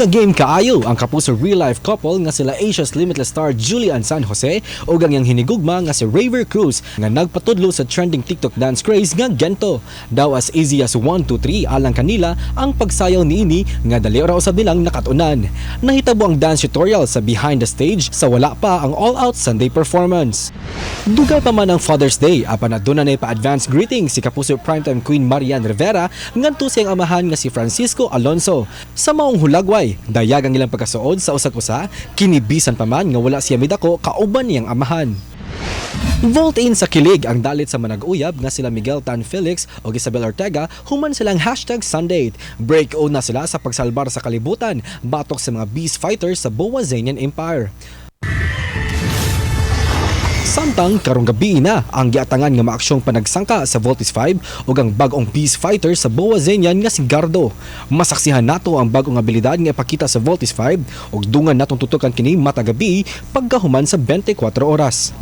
Game na game kaayo ang Kapuso real life couple nga sila Asia's Limitless star Julie Anne San Jose ug ang iyang hinigugma nga si Rayver Cruz nga nagpatudlo sa trending TikTok dance craze nga Gento. Daw as easy as 1, 2, 3 alang kanila ang pagsayaw niini nga dali ra usab nilang nakatunan. Nahitabo ang dance tutorial sa behind the stage sa wala pa ang all-out Sunday performance. Dugay pa man ang Father's Day apan aduna na pa-advance greetings si Kapuso Primetime Queen Marian Rivera ngadto sa iyang amahan nga si Francisco Alonso. Sa maong hulagway, dayag ang ilang pagkasuod sa usag usa, kini bisan pa man nga wala siya midako kauban niyang amahan. Volt in sa kilig ang dalit sa manag-uyab nga sila Miguel Tan Felix o Isabel Ortega human silang #Sundate. Break on na sila sa pagsalbar sa kalibutan batok sa mga beast fighters sa Boazanian Empire. Samtang karong gabi na ang giatangan nga maaksyong panagsangka sa Voltes 5 ug ang bag-ong Beast Fighter sa Boazanian nga si Gardo. Masaksihan nato ang bag-ong abilidad nga ipakita sa Voltes 5 ug dungan natong tutukan kini matag gabi pagkahuman sa 24 oras.